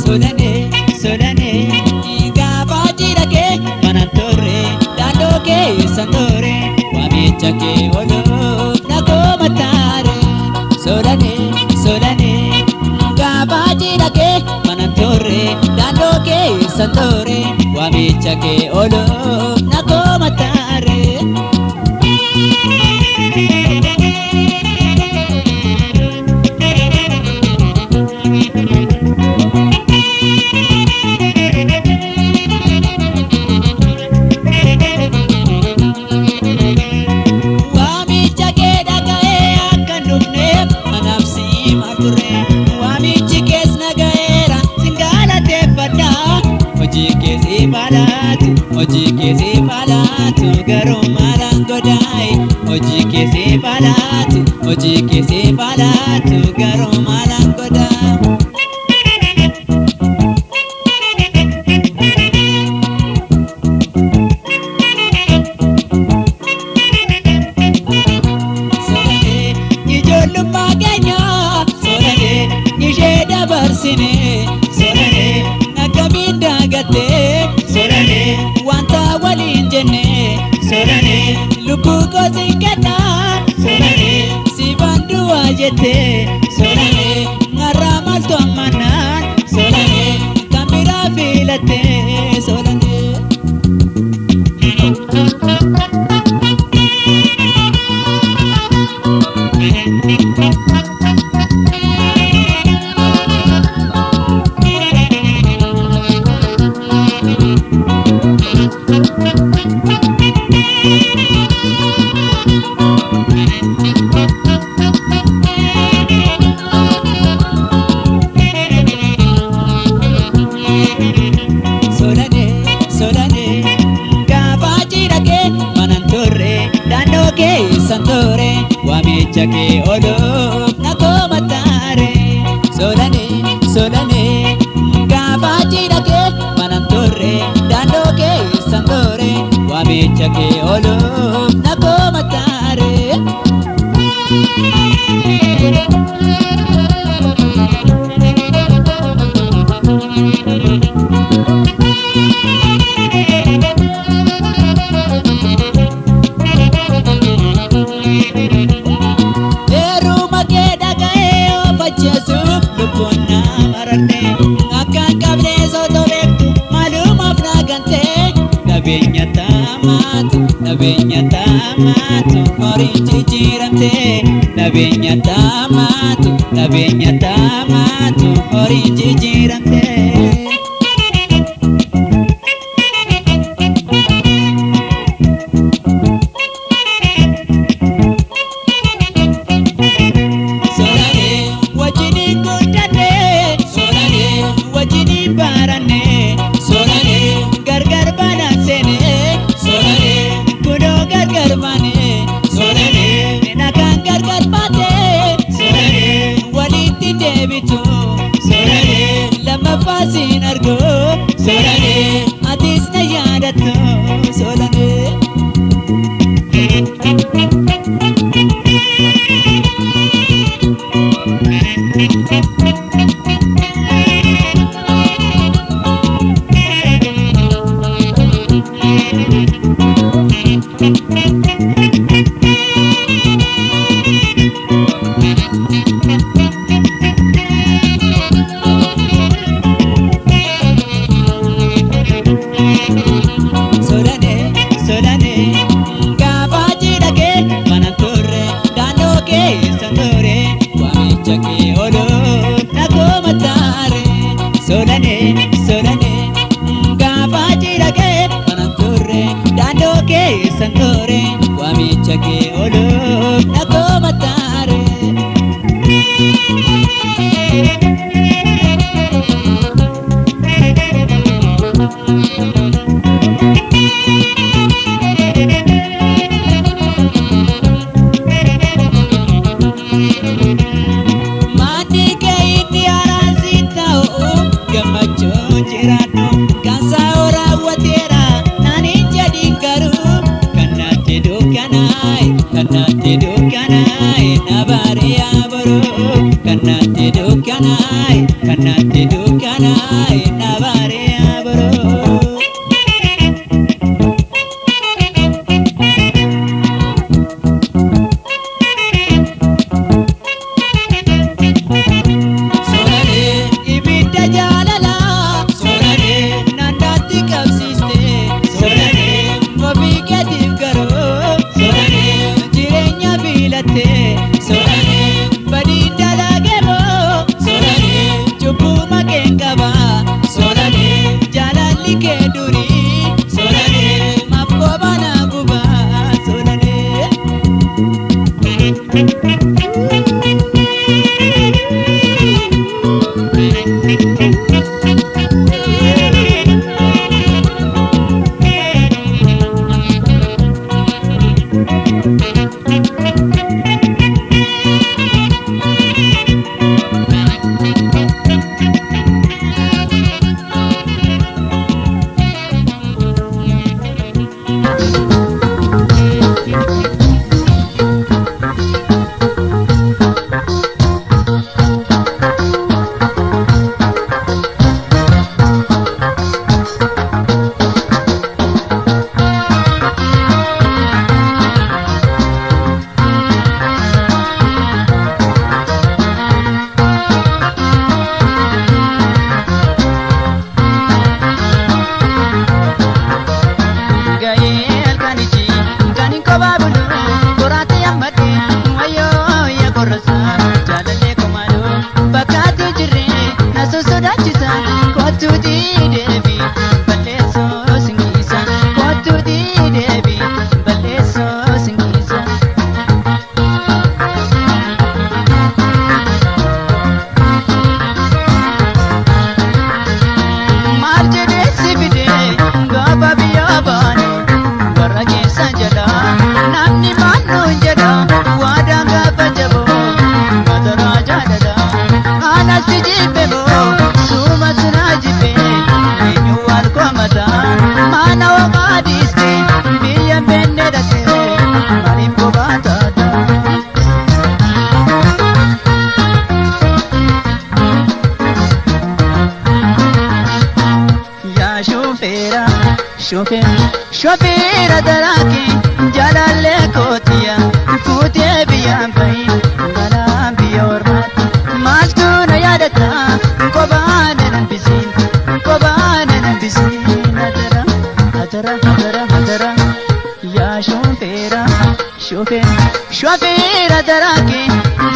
Solane, solane, gaafa jira kee mana turre, daandoo keessa turre, waamicha kee ooluuf na koomataare. Solane, solane, gaafa jira kee mana turre, daandoo keessa turre, waamicha kee ooluuf na koomataare. Waamicha kee dhaga'ee akka hin dhufneef anaaf si maal turre? Waamichi kees na ga'eera sin galateeffadha. Hojii kee siif haa laatu, hojii kee siif haa laatu, garuu maalaan godhaayi. Hojii kee siif haa laatu, hojii kee siif haa laatu, garuu maalaan godhaa. Soorane ijoollummaa keenya, soorane ishee dabarsine, soorane akkamiin daagatte, soorane wanta waliin jenne, soorane lubbuu koo siin kenna, soorane siifan du'aa jette, soorane har'a maaltu ammanaan, soorane kan biraa filatte, soorane. Solane, solane, gaafa jira kee mana turre, daandoo keessa turre, waamicha kee ooluuf na koomataare. Solane, solane, gaafa jira kee mana turre, daandoo keessa turre, waamicha kee ooluuf na koomataare. Heeruma kee dhaga'ee of ajjeesuuf lubbuun na mararte. Akka hin qabne osoo beektu maalumaaf na gante. Qabeenya taamaatu, qabeenya taamaatu, horiin jijjiiramte. Qabeenya taamaatu, qabeenya taamaatu, horiin jijjiiramte. Soorane wajjin guddanne, soorane wajjin baranne, soorane gargar baanaan seene, soorane kunoo gargar baane, soorane nagaan gargar baate, soorane walitti deebitu, soorane lammaffaa siin argu, soorane atis na yaadattu, soorane. Solane, solane, gaafa jira kee mana turre, daandoo keessa turre, waamicha kee ooluuf na koomataare. Dukkanaa'e kan natti dukkanaa'e nabaaree abaroo. Sooraree ibidda jaalalaa sooraree naannaatti qabsiiste sooraree ofii keetiif garuu sooraree jireenya filatte sooraree badii dalagee moo sooraree cubbuu maqeen qaba sooraree jaalalli kee durii sooraree maaf kophaa na guba sooraree. Ga'ee halkanichi kan hin kophaa bulu qoraattii hammadhe wayyoo yaa qorrasa jaalallee komaadoo bakka ati jirre na sossodaachisa kottuutii deebi balleessoo singiisa kottuutii deebi balleessoo singiisa. Maal jedhee si fidee gaafa biyya baane warra keessa jala namni maal nuun jedha waadaan gaafa jaboo mataraa jaalala anas si jibbe moo suuma sinaa jibbe eenyu wal komata maana homaa dhiiste biyya beenne dhaqee maaliif kophaa taata. Yaa shufeera shufeera shufeera daraake jaalallee kootiya fuutee biyyaan bahi balaan biyya ormaatti maaltu na yaadata kophaa na hambisiin kophaa na hambisiin atara atara atara atara yaa shufeera shufeera shufeera daraake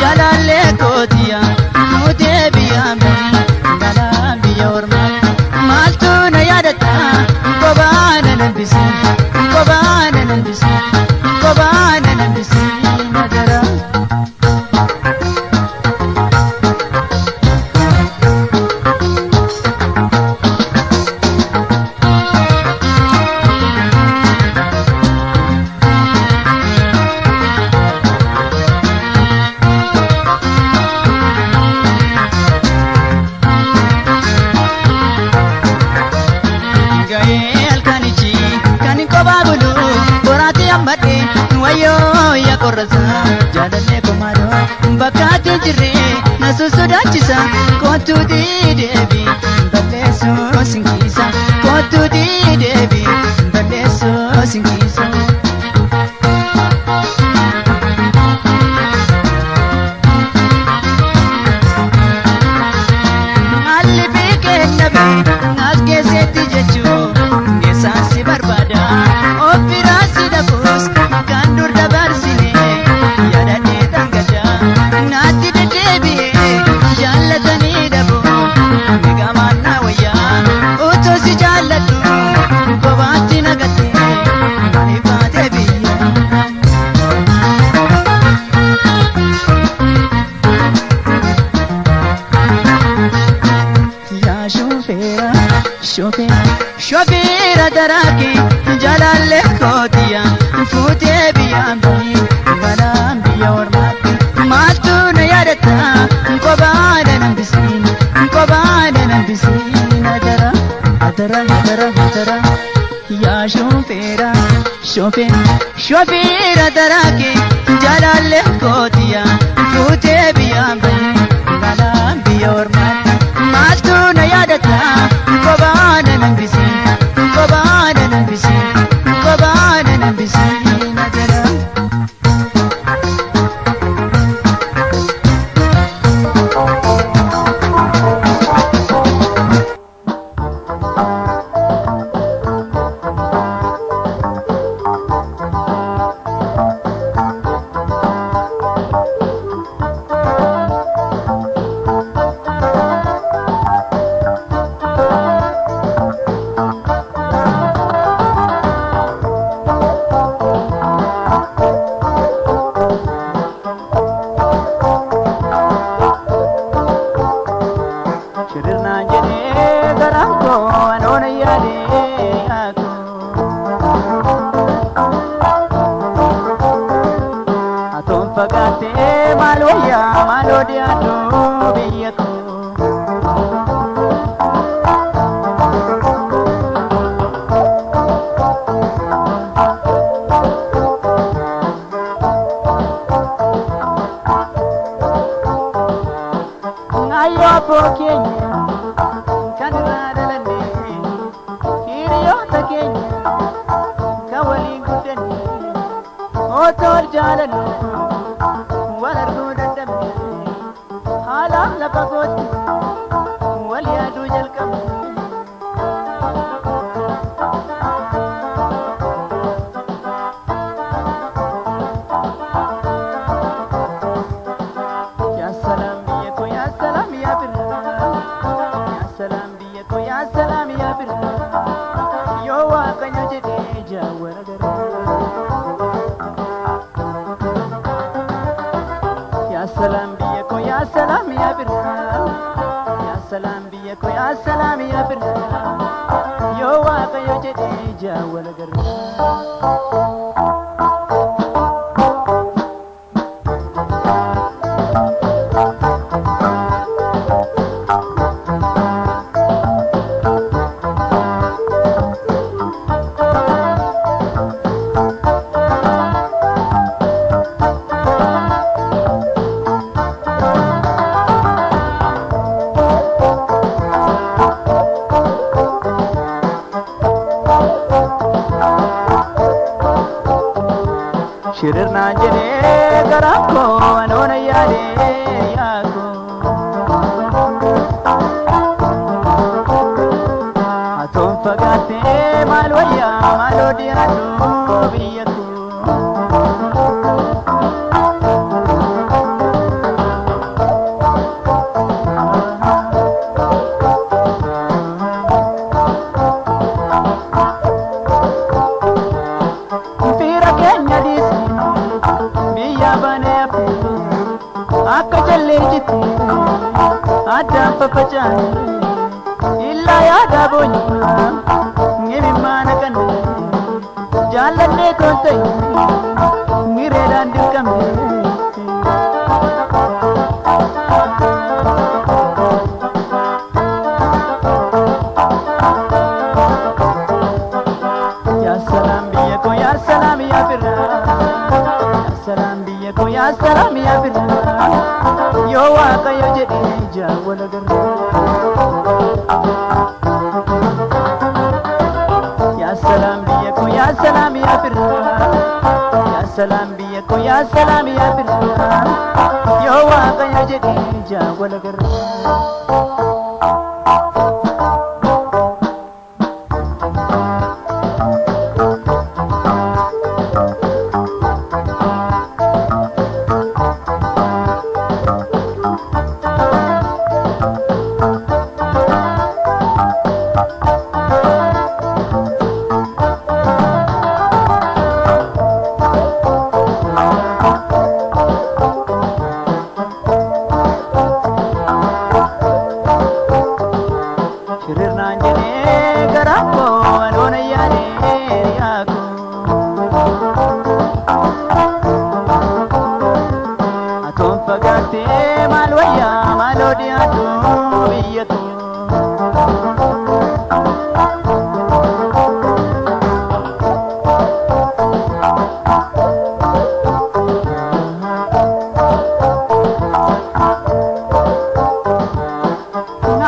jaalallee kootiya fuutee biyyaan bahi balaan biyya ormaatti. Maaltu na yaadata kophaa na hambisiin kophaa na hambisiin kophaa na hambisiin atara. Ga'ee halkanichi kan hin kophaa bulu boraatii hammadhe wayyoo yaa qorrasa jaalallee komaadoo bakka ati jirre na sossodaachisa kottuutii deebi balleessoo sinkiisa kottuutii deebi balleessoo sinkiisa. Haalli beekee as keessatti jechuun geessaan si barbaada. Of biraa si dhabuus kan dur dabarsine yaadadhee dhangada. Naatti deddeebi'ee jaallatanii dhabu meeqamaan na wayyaa. Otoo si jaalladhu kophaatti nagattee maaliif baatee biyya? Yaa shufeera shufeera shufeera daraake jaalallee kootiya fuutee biyyaan bahi balaan biyya ormaatti maaltu na yaadata kophaa na hambisiin kophaa na hambisiin atara atara atara atara yaa shufeera shufeera shufeera daraake jaalallee kootiya fuutee biyyaan bahi balaan biyya biyya koo. Ayyoo abboo keenya kan irraa dhalanne hiriyoota keenya kan waliin guddanne otoo ol jaalannu wal arguu dadhabne haalaaf lafa kootti wal yaaduu jalqabne. Yaa salaam biyya koo yaa salaam yaa birraa yaa salaam biyya koo yaa salaam yaa birraa yoo Waaqayyo jedhee jaawwara garaa. Yaa salaam biyya koo yaa salaam yaa birraa yaa salaam biyya koo yaa salaam yaa birraa yoo Waaqayyo jedhee jaawwara garaa. Shirirnaan jedhee garaa koo anoona yaadee yaakoo. Atoon fagaattee maal wayyaa maaloo dhiyaatu biyya koo. Fira keenya dhiisne biyya baanee hafne akka jallee jitte addaan faffacaane illaa yaada boonye ngimimmaana kanne jaallannee toon ta'e ngireedhaan dirqamne. Yaa salaam biyya koo yaa salaam yaa birraa yaa salaam biyya koo yaa salaam yaa birraa yoo Waaqayyo jedhee jaawwala garraa. Yaa salaam biyya koo yaa salaam yaa birraa yaa salaam biyya koo yaa salaam yaa birraa yoo Waaqayyo jedhee jaawwala garraa. Shirirnaan jedhee garaa koo anoona yaadee yaakoo. Atoon fagaattee maal wayyaa maaloo dhiyaatu biyya koo.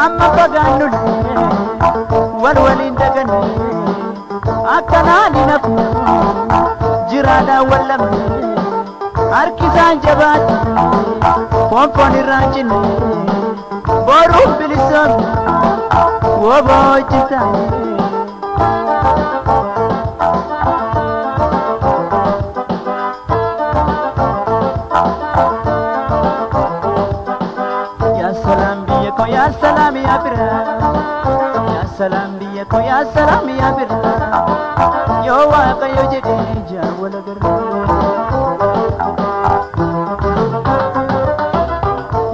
Amma fagaannullee wal waliin daganne akkanaan hin hafu jiraadhaan wal lamne harki isaan jabaatu foon foon irraan cinne boruuf bilisoomna woboo wajjin taane. Yaa salaam biyya koo yaa salaam yaa birraa yaa salaam biyya koo yaa salaam yaa birraa yoo Waaqayyo jedhee jaawwala garraa.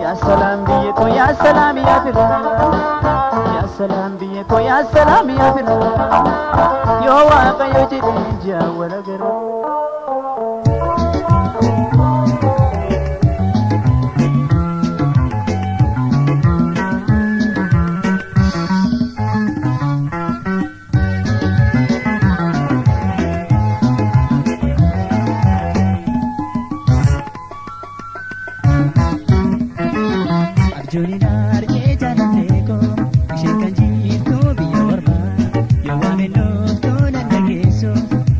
Yaa salaam biyya koo yaa salaam yaa birraa yaa salaam biyya koo yaa salaam yaa birraa yoo Waaqayyo jedhee jaawwala garraa. Argee jaalatee koo isheen kan jirtu biyya ormaa yoo waameen dhuftu nan dhageessu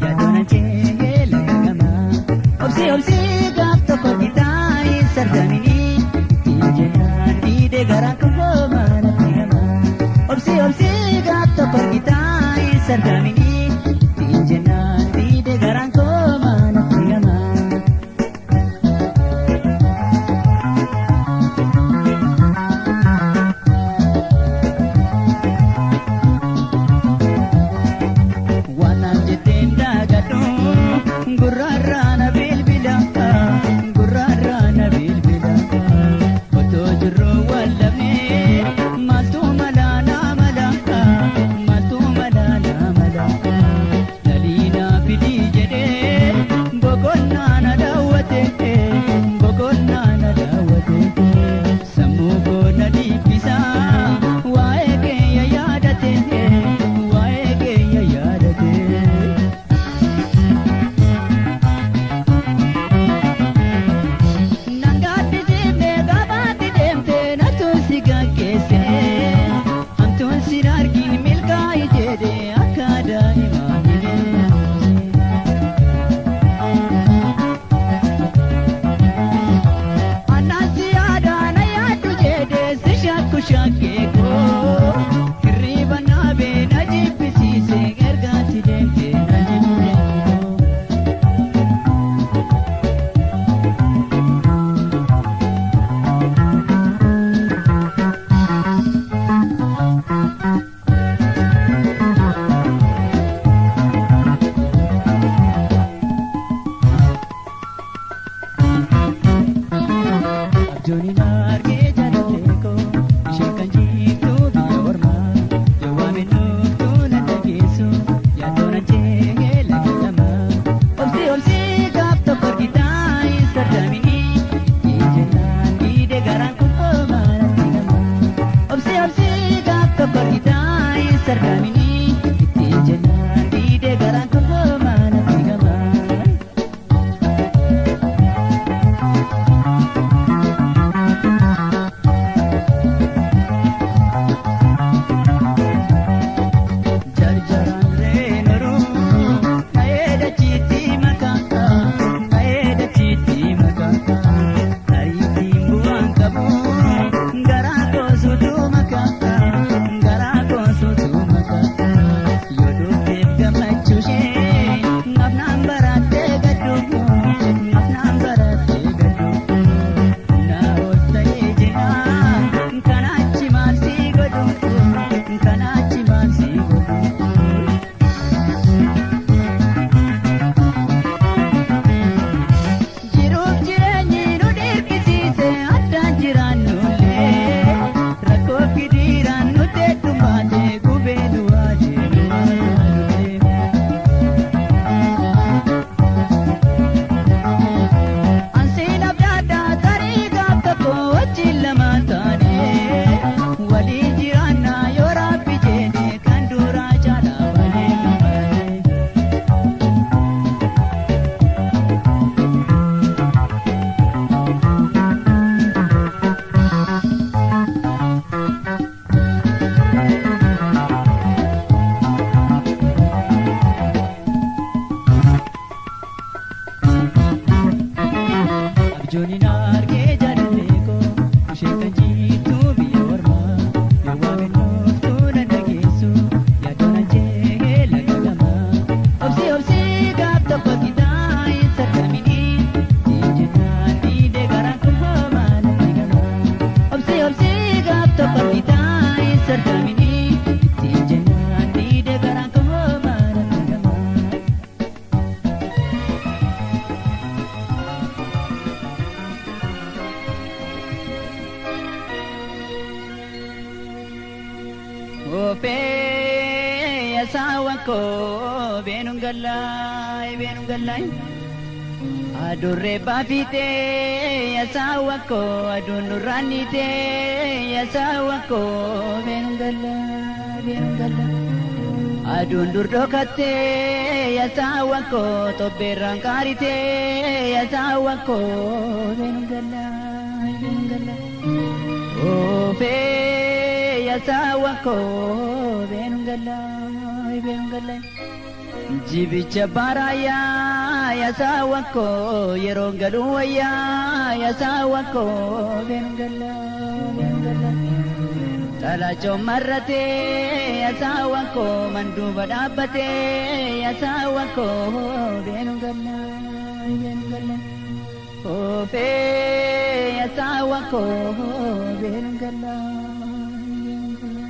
yaadoon anjee laga gamaa obsi obsi gaaf tokko gitaa hin sardaminii ittiin jennaan diidee garaan kun hoomaa natti gamaa obsi obsi gaaf tokko gitaa hin sardaminii ittiin jennaan diidee garaan koomaa natti gamaa. Waanaan jetteen daagadhu gurraarraa na bilbila gurraarraa na bilbila otoo jirru wallabnee maaltu mala naa mala maaltu mala naa mala dhaliinaa fidii jedhee boqonnaa na daawwate boqonnaa na daawwate sammuu koo na dhiibbisa waa'ee keenya yaadate waa'ee keenya yaadate. Nangaatti siifnee gabaatti deemtee natuun si gaggeesse hamtuun si argin milkaa'ii jedhee akka daa'imaa hidhee. Annaasi aadaa na yaaddu jedhee si shakku shakkee koo hirriba naabee na jibbisiise ergaatti deemtee na jibbee koo. Abjooniin argee jaalatee koo isheen kan jirtu biyya ormaa yoo waameen dhuftu nan dhageessu yaadoon anjee laga lamaa obsi obsi gaaf tokko argitaa hin sardaminii ittiin jennaan diidee garaan kun hoomaa natti gamaa obsi obsi gaaf tokko argitaa hin sardaminii ittiin jennaan diidee garaan kun hoomaa natti gamaa. Jarjaraan reenoruu na'ee dachiitti makaa na'ee dachiitti makaa ariitiin bu'aan qabu garaa koosuutu makaa garaa koosuutu makaa yoo dhufteef gammachuu ishee nafnaan barattee gaddu nafnaan barattee gaddu na ol ta'ee jira kanaachi maal si godhu kanaachi maal si godhu. Jiruuf jireenyi nu dirqisiise addaan jiraannullee rakkoo fidiiraan nu teessummaate gubee du'aa deemu maalullee. Ansiin abdaadhaa tarii gaaf tokko wajjin lama taane walii jiraannaa yoo rabbi jedhe kan duraa caalaa walii gammaade. Abjooniin argee jaalatee koo isheen kan jirtu biyya ormaa yoo waameen dhuftu nan dhageessu yaadoon anjee laga gamaa obsi obsi gaaf tokko gitaa hin sardaminii ittiin jennaan diidee garaan kun hoomaa natti gamaa obsi obsi gaaf tokko gitaa hin sardaminii ittiin jennaan diidee garaan kun hoomaa natti gamaa. Oofee saawwan koo beenuun gallaay beenuun gallaay adurree baafitee saawwan koo aduun nurraan niitee saawwan koo beenuun gallaay beenuun gallaay aduun dur dhokattee saawwan koo tobbeerraan qaaritee saawwan koo beenuun gallaay beenuun gallaay. Oofee yaasaawwan koo beenuun galaa beenuun galaa. Jibicha baarayaa yaasaawwan koo yeroon galuu wayyaa yaasaawwan koo beenuun galaa beenuun galaa. Talaachoo marratee yaasaawwan koo manduuba dhaabbatee yaasaawwan koo beenuun galaa beenuun galaa. Oofee yaasaawwan koo beenuun galaa beenuun galaa.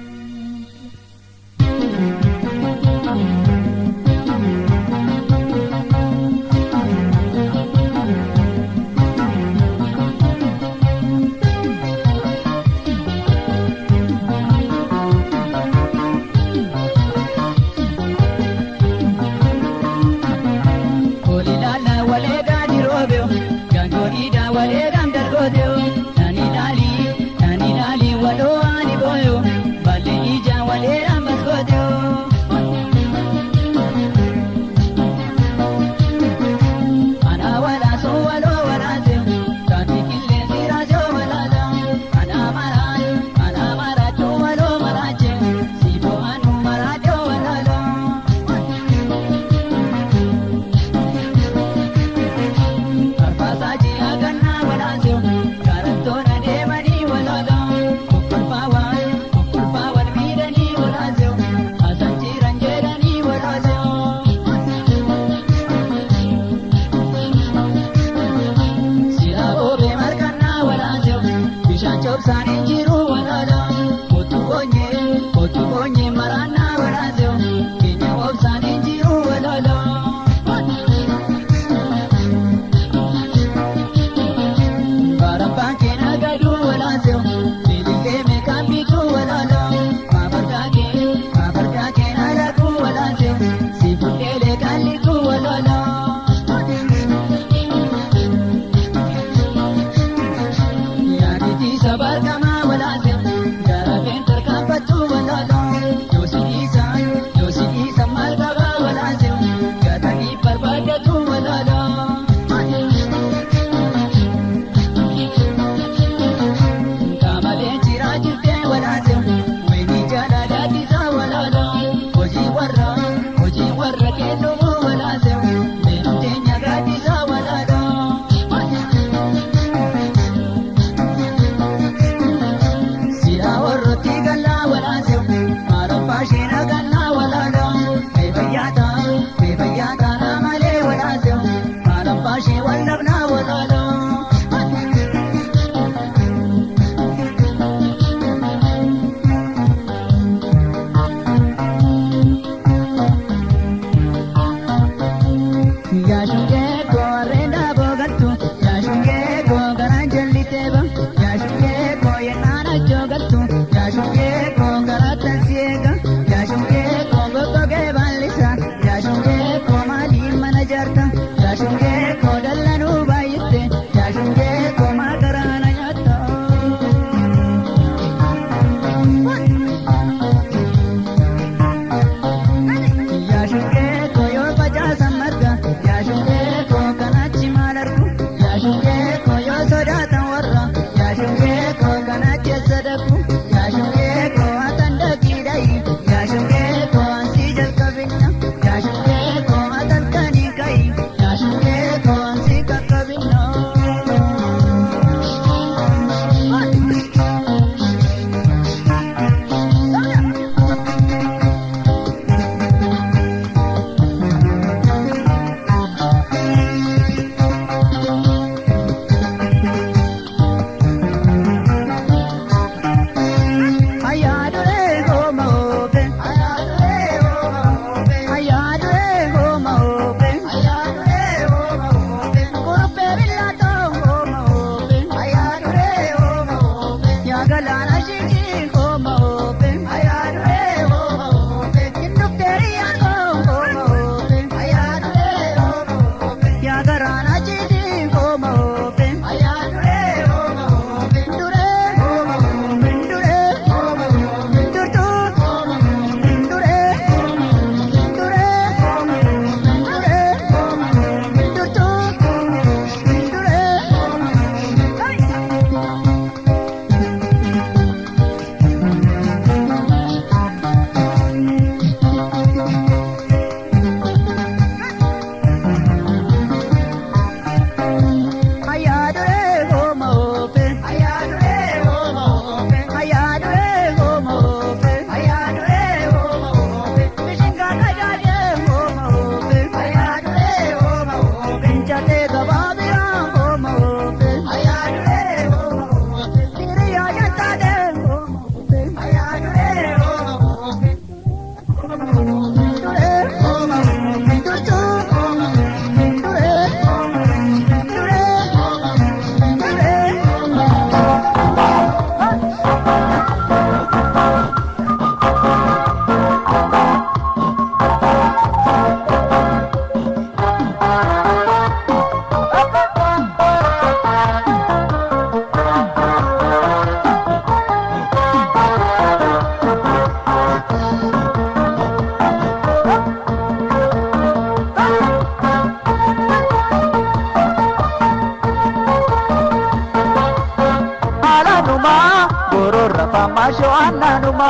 sho'ananuma.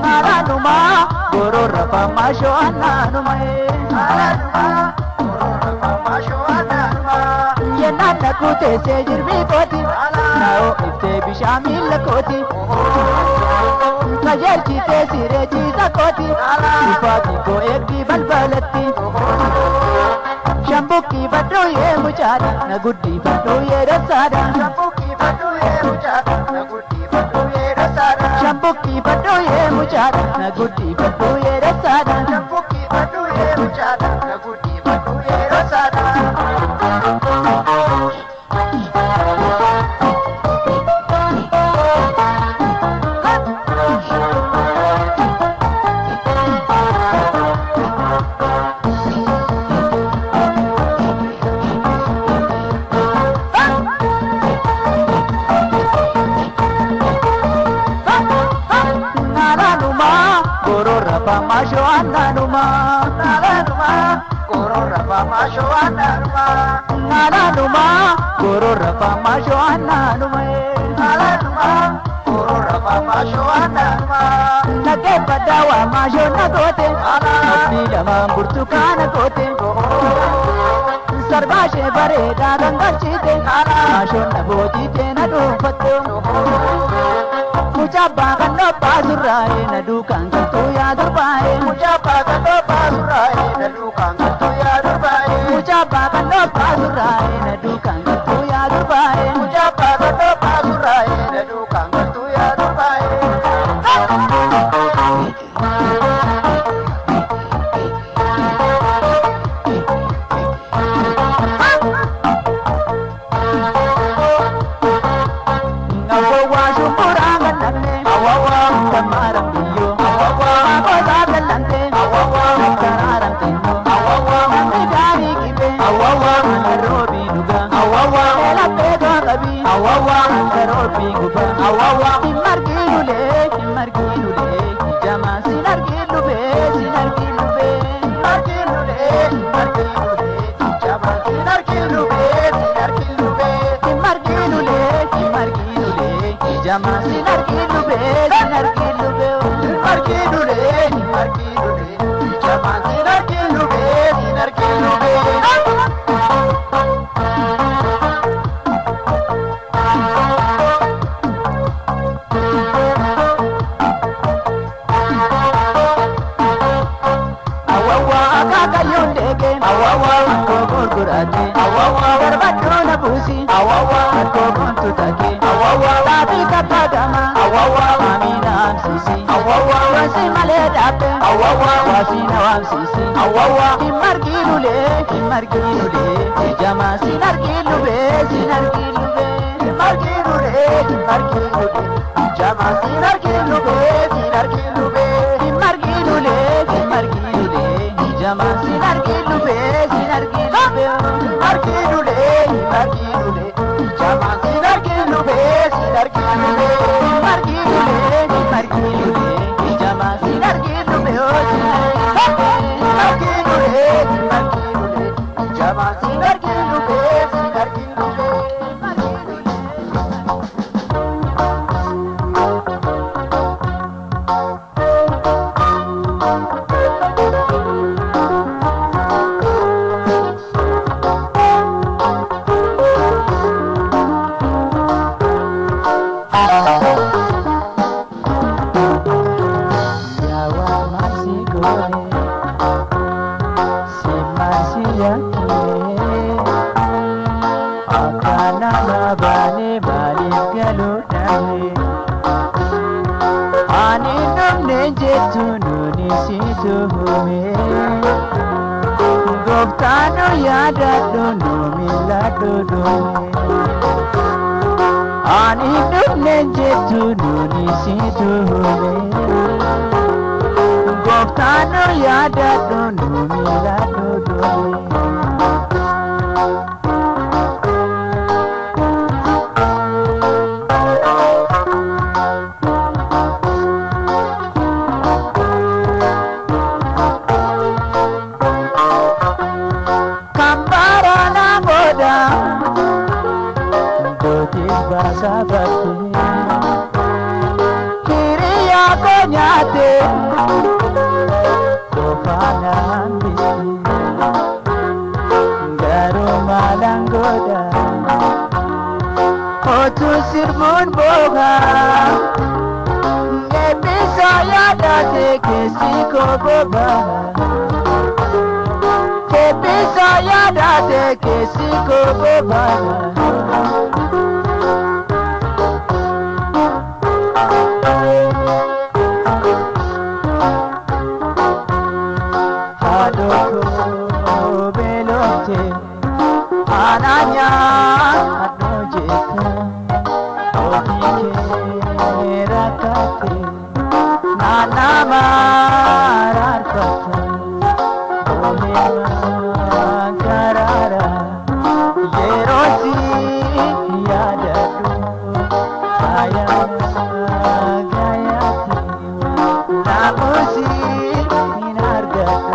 Naranuma, gorora fama sho'ananuma. Yennaan na kuteessee jirbii kooti, naa'oo iftee bishaan miila kooti. Qajeelchitee siree ciisa kooti, ifaati koo eegdii balbalatti. Shambukkii badhooyee mucaadha, na guddii badhooyee dhoksaadha. Shambukkii badhooyee mucaadha, na guddii badhooyee dhoksaadha. Naranuma, gorora fama sho'ananuma. Naranuma, gorora fama sho'ananuma. Nagee baddaawaa maashoo na goote, abdii lamaan burtukaana goote. Sarbaa ishee bareedaa gangalchite, maashoon na boojiitee na dhuunfatte. Mucaa abbaa kan dhobbaa surraa'ee na duukaan galtuu yaa durbaa'ee. Mucaa abbaa kan dhobbaa surraa'ee na duukaan galtuu yaa durbaa'ee. Mucaa abbaa kan dhobbaa surraa'ee na duukaan galtuu yaa durbaa'ee. Awwawaa shumburaa gannamne, dammaara biyyoo, maakosaa gallante, karaaran xinnoo, namni gaarii qibee, karoobii dhugaa, elabbee qabii, karoobii gubaa, hin marginulee, hin marginulee, jamaa sin arginubee, sin arginubee. Hin marginulee, hin marginulee, jamaa sin arginubee, sin arginubee. Awwawaa akaakayyuun deegee, akkoo gurguraate, darbadhuu na buusi, akkoo gontu take, xaafii kabbaa gama, maamii na hamsiisi, wansi malee dhaabbe, waasii na waamsiisi, hin marginulee, hin marginulee, jamaa sin arginubee, sin arginubee. Hin marginulee, hin marginulee, jamaa sin arginubee, sin arginubee. Hin marginulee, hin marginulee, jamaa sin arginubee, sin arginubee. Yawa masi gore, si masi yake, akana mabane maalif galuu dhabe. Ani dhumne jettu nuni situ hume, gooftaan nu yaadadhu nu mil'adhu dhume. Ani dhumne jettu nuni situ hume. Gooftaan nu yaadadhu nu mil'adhu dhume. Kan baranaa booda Baasaa hiriyaa koo nyaate qofaan bisi garuu maalaan godha otu sirbuun booha eebbisa yaadate keessi koo boba'a eebbisa yaadate keessi koo boba'a. Ananya adojeta ofike rakate nana mararpata ohema karara yerosi yadadu ayana gayati namusi inargatu.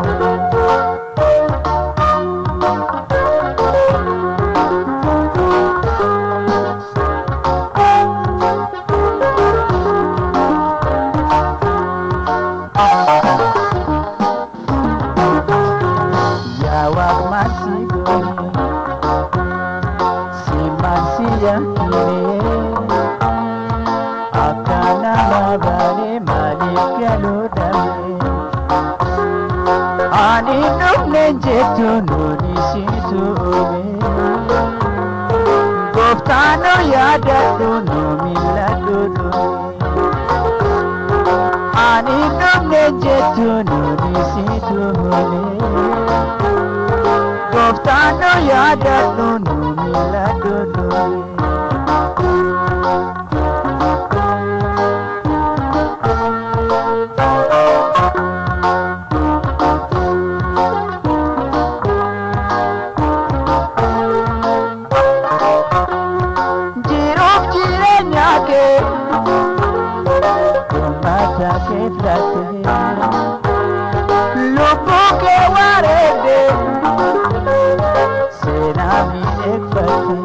Ani dhufne jettu nuuni situ uume gooftaan yaadadhu nu mil'adhu dhume. Ani dhufne jettu nuuni situ uume gooftaan yaadadhu nu mil'adhu dhume. Lubbuu kee wareegde seenaa miidhagfatte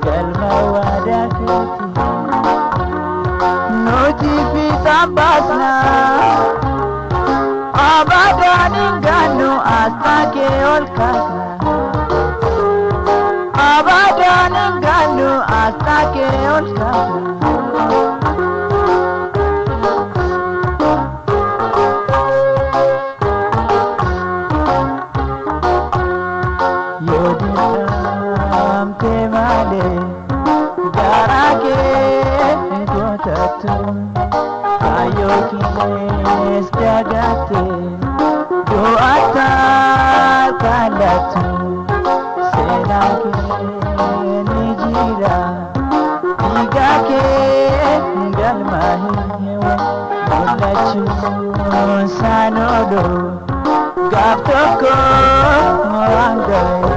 galma waadaa keeti nuti fiixaan baasna abadaan hin gaannu asxaa kee ol kaasna abadaan hin gaannu asxaa kee ol kaasna. Ayookines dagate du'aata kaalatu seenaan kee ni jira dhiiga kee galmaa'ee mul'achuun isaan oolu gaaf tokko waan ga'e.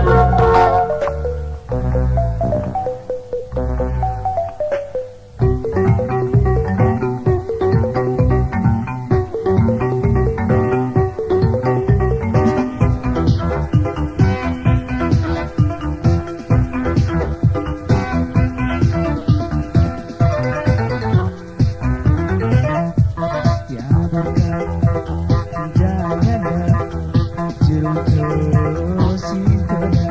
Jaalala jiruutu si tola.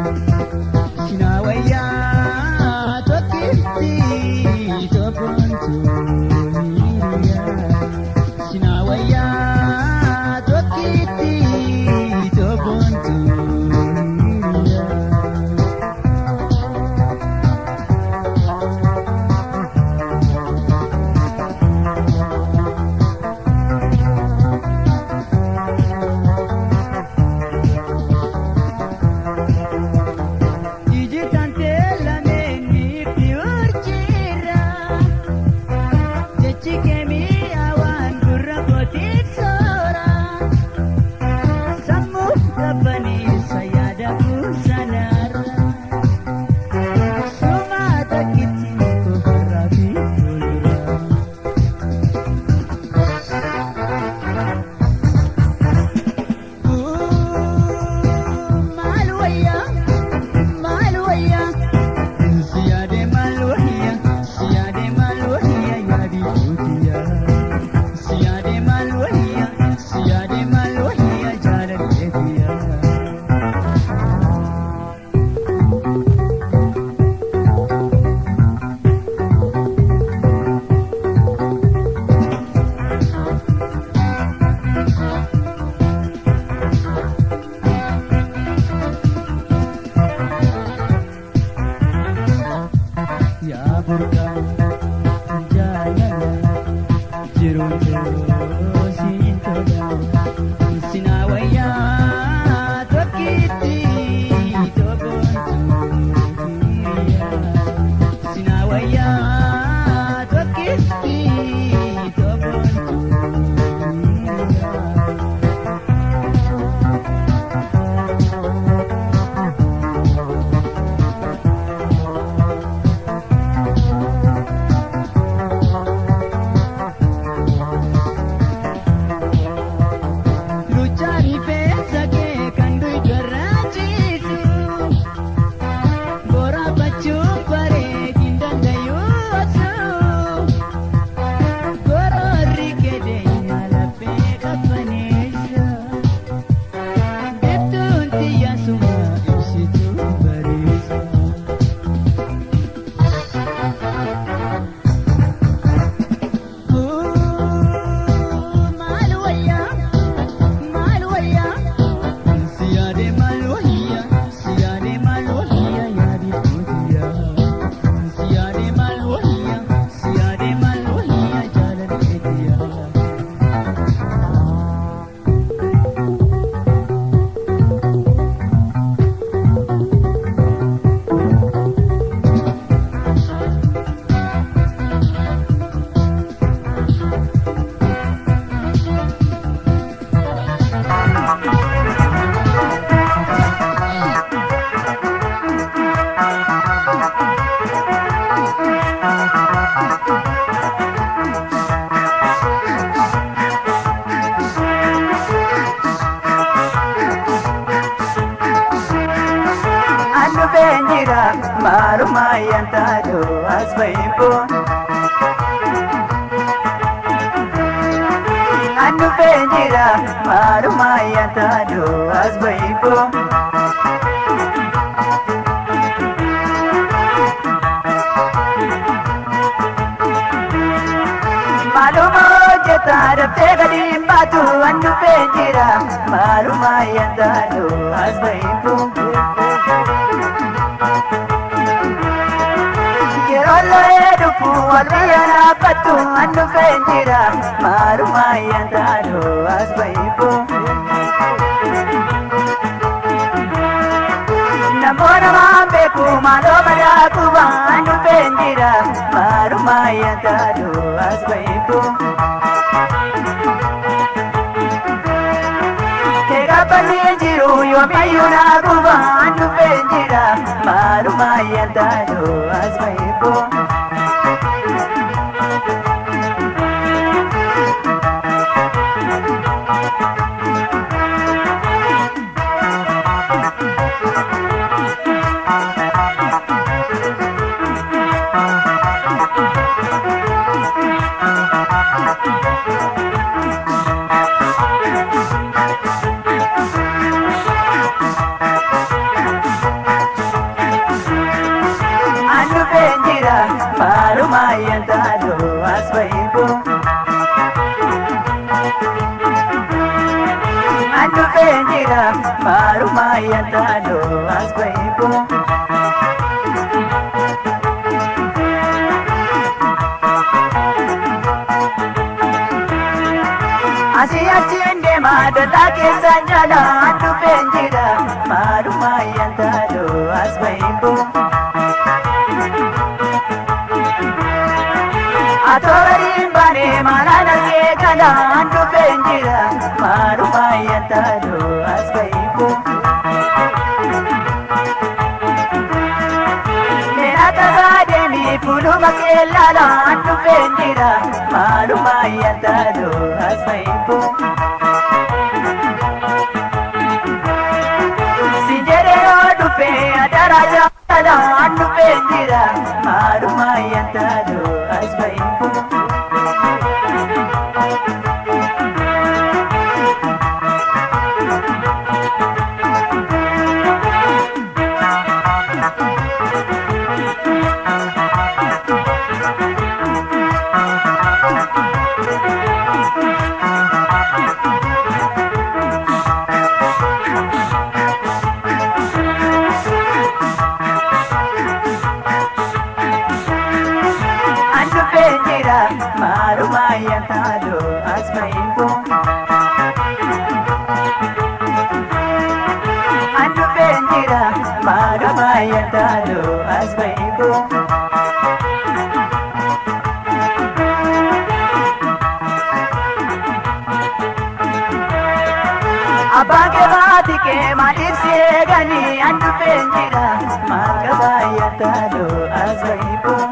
Burqaa jaalala jiruun siin tola sinaa wayyaa tokkitti toboontu sinaa wayyaa tokkitti toboontu. kee maaliif si eeganii an dhufeen jira maal qabaa yaalaaloo as bahiiboo.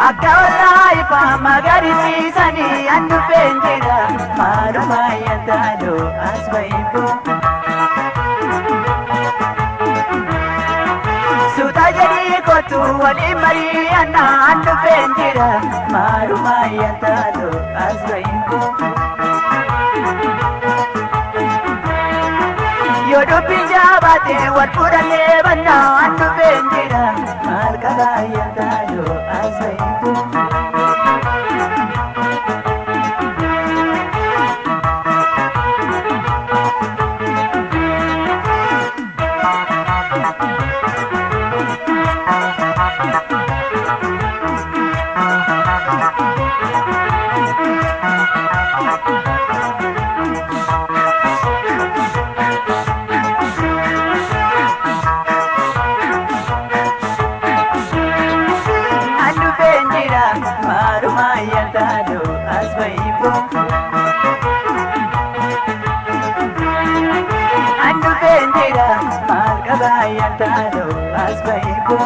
Akka ollaa ifaa magariisanii an dhufeen jira maaluma yaalaaloo as bahiiboo. Suuta jedhii kootu waliin mari'annaa an dhufeen jira maaluma yaalaaloo as bahiiboo. Yoo dubbiin jabaate wal fuudhannee bannaa an dhufeen jira maal qabaa yaalaaloo as bahiiboo. An dhufeen jira maaluma yaalaaloo as bahiiboo. An dhufeen jira maal qabaa yaalaaloo as bahiiboo.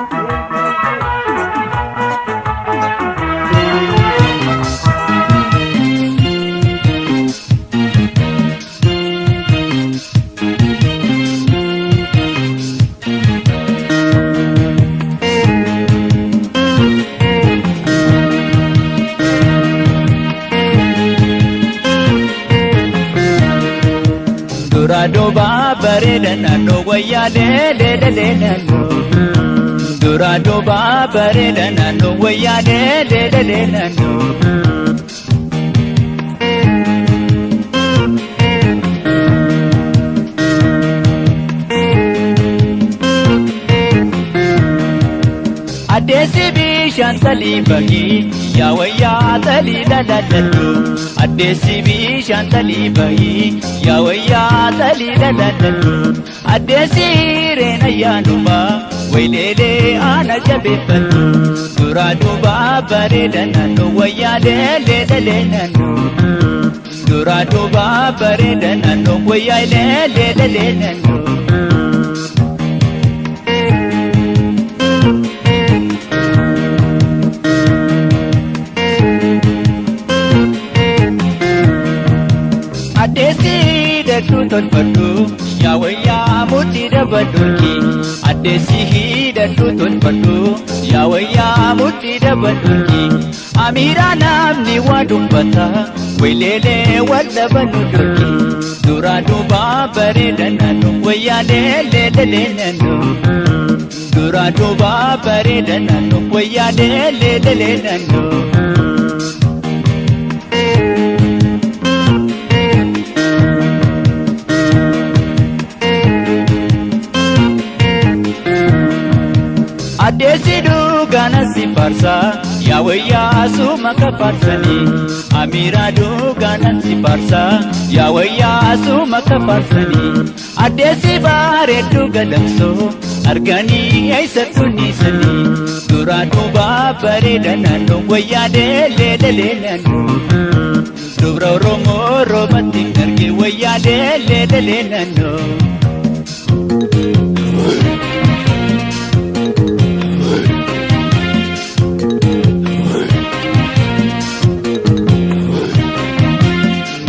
Dura duuba bareeda naannoo wayyaa leeleelee naannoo. Dura duuba bareeda naannoo wayyaa leeleelee naannoo. Addeessi bishaan salii bahii yaa wayyaa salii laladadhu. Addeessi bishaan salii bahii yaa wayyaa salii laladadhu. Addeessi reena yaanuma wayleelee aana jabeeffadhu. Dura duuba bareeda naannoo wayyaa leeleelee naannoo. Dura duuba bareeda naannoo wayyaa leeleelee naannoo. Addeessi hidhadhu tolfadhu yaa wayyaa murtii dabadhuuki. Addeessi hidhadhu tolfadhu yaa wayyaa murtii dabadhuuki. Amiira namni waa dubbata wayleelee wal dhabannu durki. Dura duuba bareeda naannoo wayyaa leeleelee naannoo. Dura duuba bareeda naannoo wayyaa leeleelee naannoo. Addeessi dhugaana si faarsa yaa wayyaa suma ka faarsanii. Amiira dhugaana si faarsa yaa wayyaa suma ka faarsanii. Addeessi bareedduu galamsoo arganii eessattu niisanii. Dura duuba bareeda naannoo wayyaa leeleelee naannoo. Dubra Oromoo roobatti hin arge wayyaa leeleelee naannoo.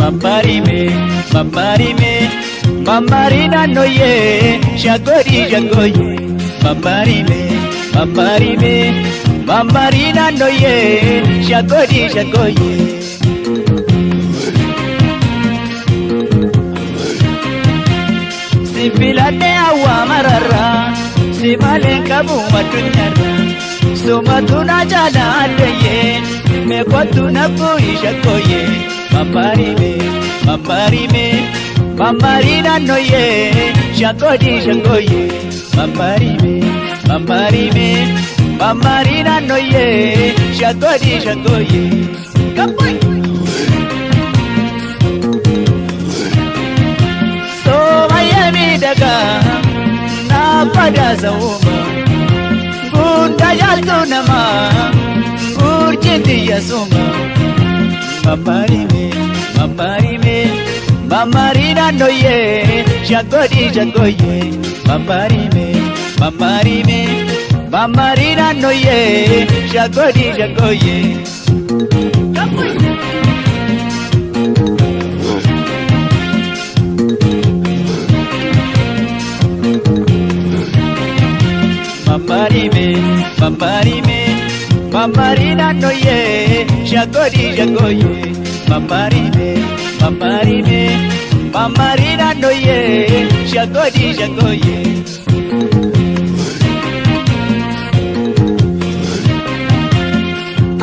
Mammarime, mammarime, mammari naannoyee, shaggoorii shaggooyyee. Mammarime, mammarime, mammari naannoyee, shaggoorii shaggooyyee. Si filadhee hawaa mararraa, si malee qabu addunyaarraa. Sumatu na jaala addayyee, meeqottu na bu'ii shaggooyyee. Mammarime, mammarime, mammari naannoyee, shaggoorii shaggooyyee. Mammarime, mammarime, mammari naannoyee, shaggoorii shaggooyyee. Kabbooy! Soomayya miidhagaa naaf badhaasa uuma. Guddaa yaaltu namaa gurjiin xiyya suma. Mammarime, mammarime, Mammarii naannoyyee shaggooyyee shaggooyyee mammarii mammarii mammarii naannoyyee shaggooyyee shaggooyyee. Mammarii mammarii mammarii naannoyyee shaggooyyee shaggooyyee mammarii mammarii mammarii naannoyyee shaggooyyee shaggooyyee.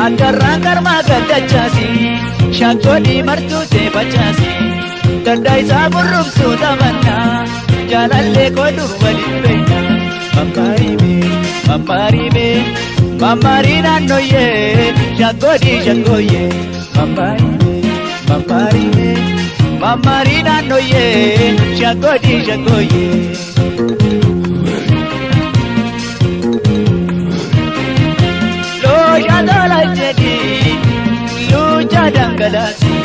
Akarraan karmaa gaddachaasi shaggooyyee martuu teefachaasi gadda isaa burrubsuu taphanna jaalallee kooduu waliin beekna. Mammarii mammarii mammarii naannoyyee shaggooyyee shaggooyyee mammarii mammarii mammarii naannoyyee shaggooyyee shaggooyyee. Loosha tola jedhi lucha dhangalaasi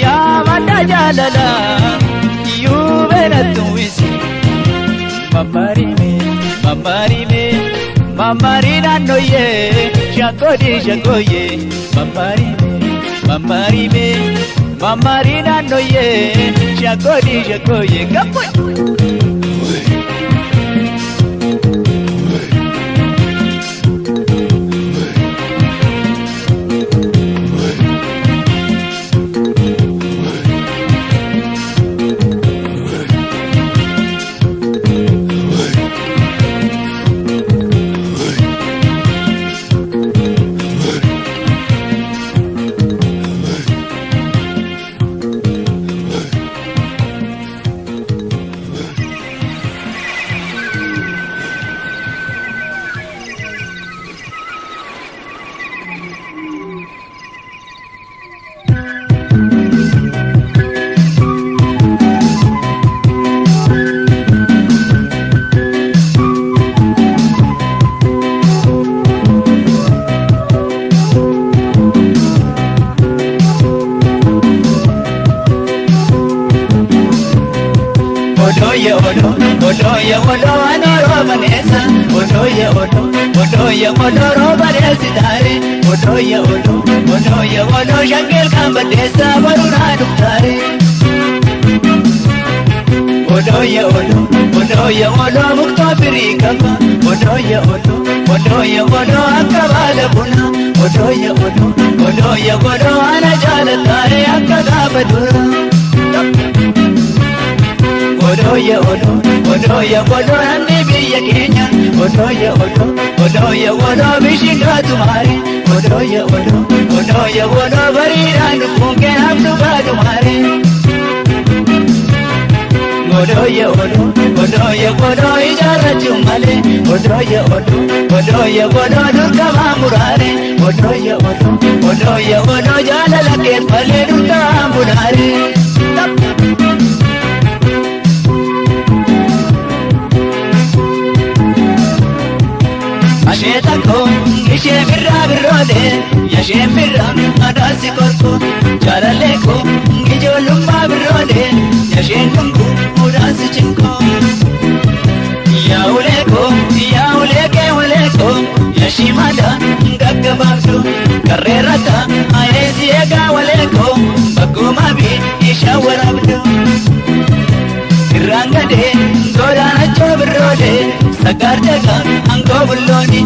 yaa madda jaalala yuubee nattuwisi. Mammarii mammarii mammarii naannoyyee shaggooyyee shaggooyyee mammarii mammarii mammarii naannoyyee shaggooyyee shaggooyyee gappo. Odoye odo, odoye odo, anoro banesa. Odoye odo, odoye odo, robanesi tare. Odoye odo, odoye odo, shangel kambadesa, baruna duktare. Odoye odo, odoye odo, mukta firikamba. Odoye odo, odoye odo, akkabala buna. Odoye odo, odoye odo, ana jalatare, akka gaafadura. Odoye odo, odoye odo, namni biyya keenya. Odoye odo, odoye odo, bishingaa tumaare. Odoye odo, odoye odo, bariidhaan dhuffuun keenyaaf dhugaa tumaare. Odoye odo, odoye odo, ijaarrachuun malee. Odoye odo, odoye odo, durkamaa muraare. Odoye odo, odoye odo, jaalala keef malee durkaan bunaare. Ashee takko ishee birraa birroole yashee birraa adaasi korko jaalallee ko ijoollummaa birroole yasheen dhungu udaasi cinko. Yaa'ulee ko yaa'ulee kee walee ko yashii mada gaggabaabdu karreerrata ayeesi eegaa walee ko bakkuma bi isha waraabdu. Irraan gadee godaanachoo birroole saggaar jaga angoo bullooni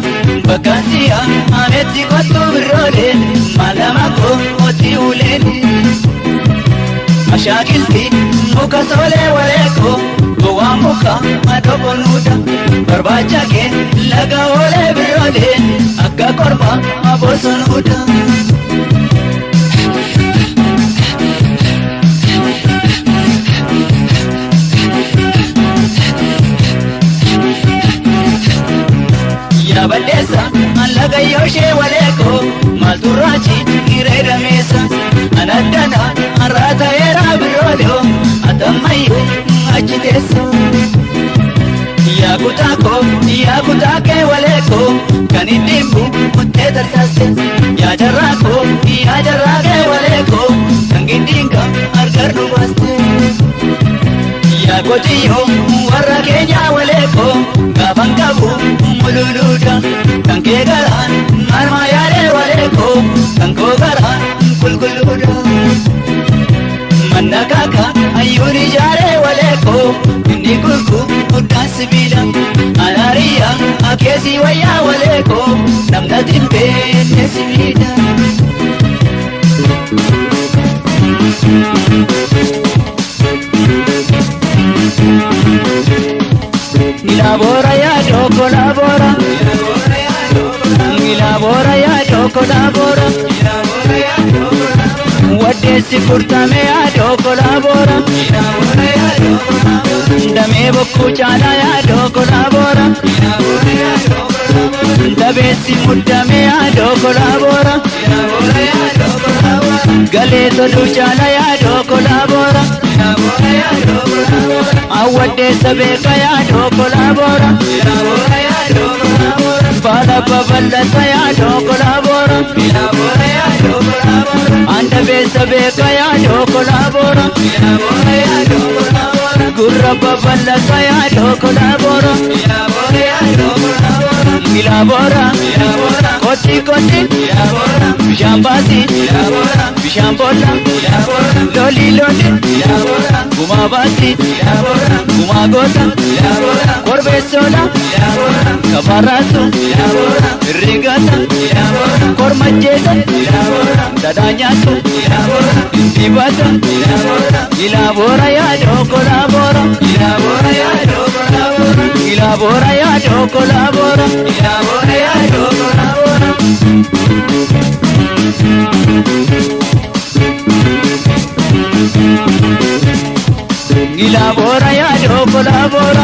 bakkaansiya ametti kottuu birroole maalama koo otii uleeni. Ashaakilti muka soolee waleeko gowwaa muka adobonuuta barbaacha kee laga oolee birroole akka korma abosonuuta. Yaabaddeessa laga yooshee waleeko maaltu raachi hireedameessa anaddana arraata eeraa birrooleo atammayyuu achi teessa. Yaa kutaako yaa kutaakee waleeko kan ittiin bu'uuttee tarsaase yaa jarraako yaa jarraakee waleeko kan giddiinka argarnu baaste. Qotiyyoo warra keenya waleekoo gaafan qabu mululuudha. Kan kee garaan marmaa yaadee waleekoo kan koo garaan qulqulluudha. Manna kaaka hayyuun ijaaree waleekoo inni gurguddaan sibiila. Anaariyaa akeesii wayyaa waleekoo namna timbee sibiila. Ilaboora yaadoo kolaboora. Ilaboora yaadoo kolaboora. Waddeessi furtame yaadoo kolaboora. Damee bokkuu caalaa yaadoo kolaboora. Dabeessi muddame yaadoo kolaboora. Galee toluu caalaa yaadoo kolaboora. Awwaddeessa beeka yaadoo kolaboora. Baala babal'ata yaadoo kolaboora. Andabeessa beeka yaadoo kolaboora. Gurra babal'ata yaadoo kolaboora. Ilaboora kotti kotti bishaan baasi bishaan boolla loli loli gumaa baasi gumaa goota korbeessoola kafarraasu hirrigata kormacheessa dhadhaa nyaatu dibata ilaboora yaadoo kolaboora ilaboora yaadoo kolaboora. Ilaboora yaadoo kolaboora.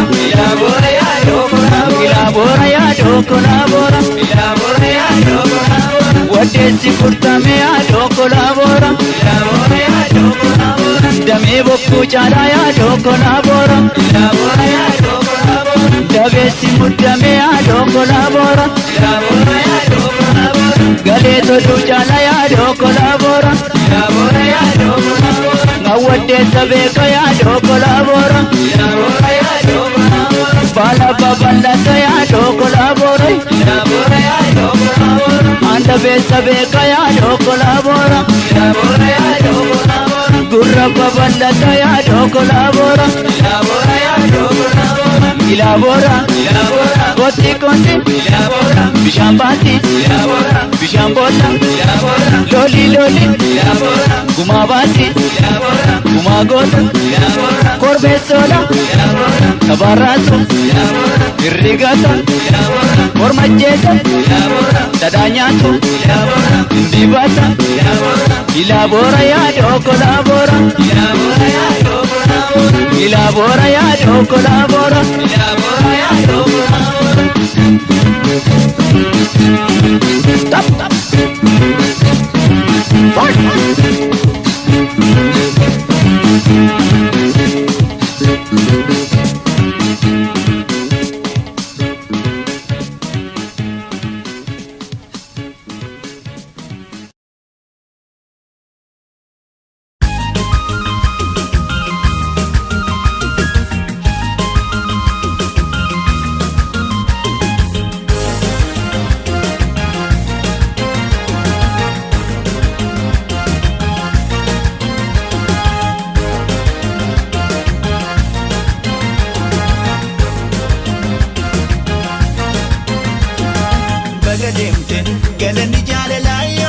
Ilaboora yaadoo kolaboora. Waddeessi furtame yaadoo kolaboora. Damee bokkuu caalaa yaadoo kolaboora. Dabeessi muddame yaadoo kolaboora. Galee toluu caalaa yaadoo kolaboora. Awwaddeessa beeka yaadoo kolaboora. Baala babal'ata yaadoo kolaboora. Andabeessa beeka yaadoo kolaboora. Gurra babal'ata yaadoo kolaboora. Ilaboora kotti kotti bishaan baasi bishaan boolla loli loli gumaa baasi gumaa goota korbeessoola kabarraasu hirrigata kormacheessa dhadhaa nyaatu dibata ilaboora yaadoo kolaboora ilaboora yaadoo kolaboora. Stop. Baga deemte galanni jaalalaa.